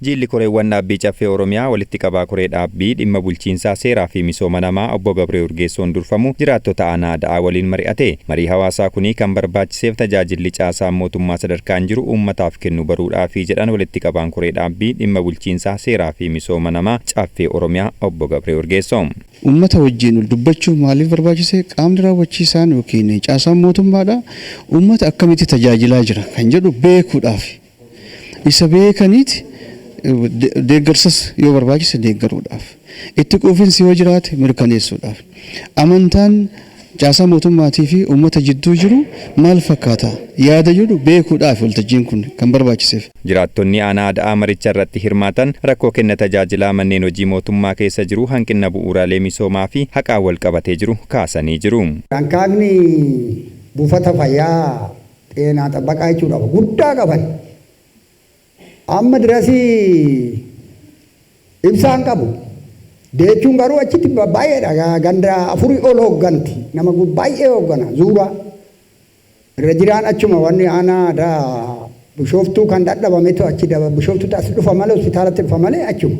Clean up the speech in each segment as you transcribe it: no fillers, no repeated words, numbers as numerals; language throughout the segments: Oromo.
Jiilli koreewwan dhaabbii Caffee Oromiyaa walitti qabaa koree dhaabbii dhimma bulchiinsaa, seeraa fi misooma namaa obbo Gabree Urgeessoon durfamu jiraattota aanaa Ada'aa waliin mari'ate. Marii hawaasaa kuni kan barbaachiseef tajaajilli caasaan mootummaa sadarkaan jiru uummataaf kennu baruudhaafi jedhan walitti qabaan koree dhaabbii dhimma bulchiinsaa, seeraa fi misooma namaa Caffee Oromiyaa obbo Gabree Urgeessoo. Uummata wajjin dubbachuuf maaliif barbaachise? Qaamni raawwachiisaan yookiin caasaan mootummaadha uummata akkamitti tajaajilaa jira kan jedhu beekuudhaaf. Isa beekaniiti deeggarsas yoo barbaachise deeggaruudhaaf. Itti quufinsi yoo jiraate mirkaneessuudhaaf. Amantaan caasaa mootummaatii fi uummata jidduu jiru maal fakkaata yaada jedhu beekuudhaaf waltajjiin kun kan barbaachiseef. Jiraattonni aanaa Ada'aa maricha irratti hirmaatan rakkoo kenna tajaajilaa manneen hojii mootummaa keessa jiru, hanqina bu'uuraalee misoomaa fi haqaan wal qabatee jiru kaasanii jiru. Hanqaaqni buufata fayyaa xeenaa xabbaqaa jechuudha guddaa qaban. Amma dirasii ibsaan qabu. Deechuun garuu achitti baay'eedha. Ganda 4 ol hoogganti. Nama baay'ee hooggana. Zuuraa. Irra jiraan achuma wanni aanaa aadaa Bishooftuu kan dadhabametu achi Bishooftuutti as dhufa malee, hospitaalatti dhufa malee achuma.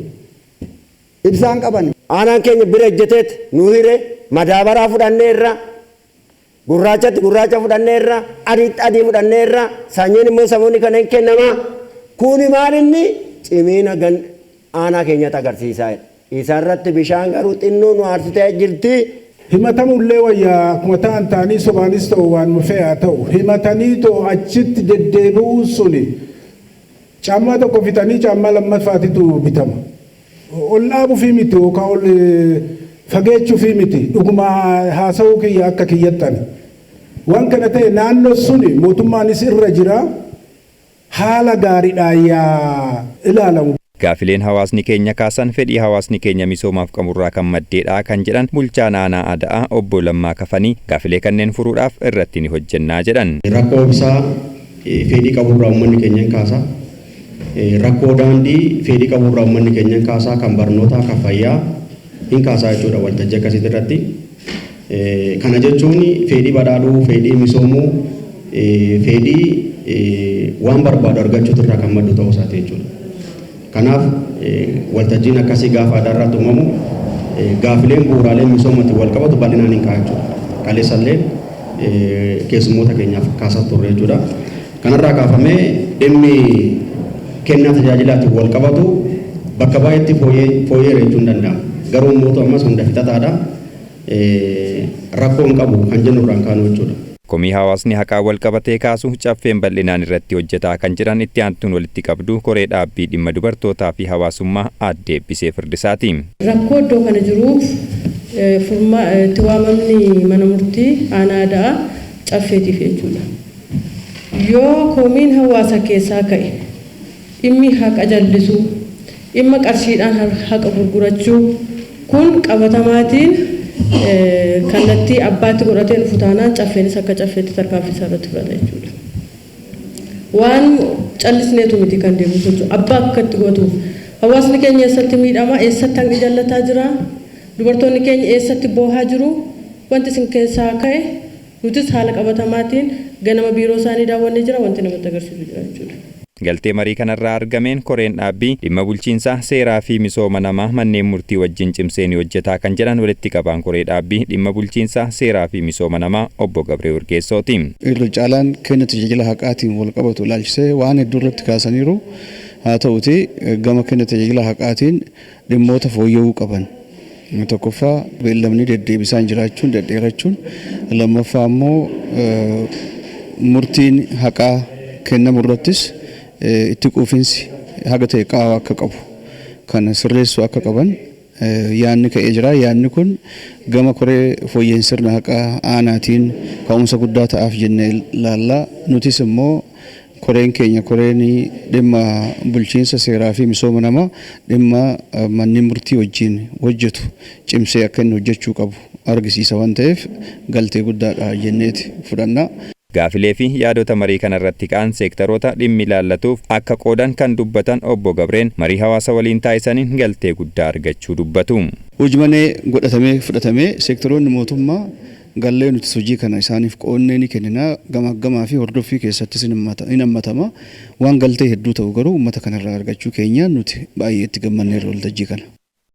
Ibsaan qaban. Aanaan keenya bira ejjeteet nu hire, madaabaraa fudhanneerra, gurraachatti gurraacha fudhanneerra, adiitti adii fudhanneerra, sanyiin immoo samoonni kana hin kennama. Kuni maal inni cimiina aanaa keenyatti agarsiisaa jedha. Isarratti bishaan garuu xinnoo nu aarsitee jirti. Himatamullee wayyaa, akkuma ta'an ta'anii sobaanis ta'u waanuma fe'e haa ta'u, himatanii too achitti deddeebi'uun suni caammaa tokko fixanii caammaa lammaffaatitu bitama. Ol dhaabuufii miti yookaan ol fageechuufii miti, dhuguma haasa'uu kiyya akka kiyyattani. Waan kana ta'e naannoo suni mootummaanis irra jira, haala gaariidhaan yaa ilaalamu. Gaafileen hawaasni keenya kaasan fedhii hawaasni keenya misoomaaf qaburraa kan maddeedha kan jedhan bulchaan aanaa Ada'aa obbo Lammaa Kafanii, gaafilee kanneen furuudhaaf irratti ni hojjennaa jedhan. Rakkoo ibsaa fedhii qaburraa uummanni keenya hin kaasa. Rakkoo daandii fedhii qaburraa uummanni keenya hin kaasa. Kan barnootaa, kan fayyaa hin kaasaa jechuudha waltajjii akkasiitti irratti. Kana jechuun fedhii badhaadhuu, fedhii misoomuu, fedhii waan barbaadu argachuutu irraa kan maddu ta'uu isaati jechuudha. Kanaaf waltajjiin akkasii gaafa adaarraatti uumamu gaafileen bu'uuraalee misoomaatiin wal qabatu bal'inaan hin ka'a jechuudha. Kaleessallee keessummoota keenyaaf kaasaa turre jechuudha. Kanarraa kaafamee dhimmi kennaa tajaajilaatiin wal qabatu bakka baay'eetti fooyyeera jechuun danda'ama. Garuu immoo ammas hunda fixataadha. Rakkoo hin qabu kan jennu irraan kaanu jechuudha. Komii hawaasni haqaa wal qabatee kaasu caffeen bal'inaan irratti hojjetaa kan jiran itti aantuun walitti qabdu koree dhaabbii dhimma dubartootaa fi hawaasummaa aadde Eebbisee Firdisaati. Rakkoo iddoo kana jiruuf itti waamamni mana murtii aanaa Ada'aa caffeetiif jechuudha. Yoo komiin hawaasa keessaa ka'e dhimmi haqa jallisuu, dhimma qarshiidhaan haqa gurgurachuu kun qabatamaatiin kallattii abbaatti godhatee dhufu taanaan caffeenis akka caffeetti tarkaanfii isaa irratti fudhata jechuudha. Waan callisneetu miti kan deemu jechuudha. Abbaa akka itti godhatuuf. Hawaasni keenya eessatti miidhama, eessatti hanqi jallataa jira, dubartoonni keenya eessatti boohaa jiru, wanti isin keessaa ka'e nutis haala qabatamaatiin ganama biiroo isaanii daawwannee jira, wanti namatti agarsiisu jira jechuudha. Galtee marii kanarraa argameen koreen dhaabbii dhimma bulchiinsaa, seeraa fi misooma namaa manneen murtii wajjin cimsee ni hojjetaa kan jedhan walitti qabaan koree dhaabbii dhimma bulchiinsaa, seeraa fi misooma namaa obbo Gabree Urgeessooti. Irra caalaan kenna tajaajila haqaatiin wal qabatu ilaalchisee waan hedduu irratti kaasaniiru. Haa ta'uti gama kenna tajaajila haqaatiin dhimmoota fooyya'uu qaban. Tokkoffaa beellamni deddeebisaan jiraachuun dhedheerachuun, lammaffaa immoo murtiin haqaa kennamu irrattis itti quufinsi haga ta'e qaawwa akka qabu kana sirreessuu akka qaban yaadni ka'ee jira. Yaadni kun gama koree fooyya'insa sirna haqaa aanaatiin ka'umsa guddaa ta'aaf jennee ilaalla. Nutis immoo koreen keenya, koreen dhimma bulchiinsa seeraa fi misooma namaa, dhimma manneen murtii wajjin hojjetu cimsee akka inni hojjechuu qabu argisiisa waan ta'eef galtee guddaadha jenneeti fudhanna. Gaafilee fi yaadota marii kanarratti ka'an seektaroota dhimmi ilaallatuuf akka qoodan kan dubbatan obbo Gabreen, marii hawaasa waliin taasisaniin galtee guddaa argachuu dubbatu. Hojii manee godhatamee fudhatamee seektaroonni mootummaa Gallee nuti hojii kana isaaniif qoonnee ni kennina. Gamaggamaa fi hordoffii keessattis hin hammatama. Waan galtee hedduu ta'u garuu uummata kanarraa argachuu keenyaan nuti baay'ee itti gammanneerra waltajjii kana.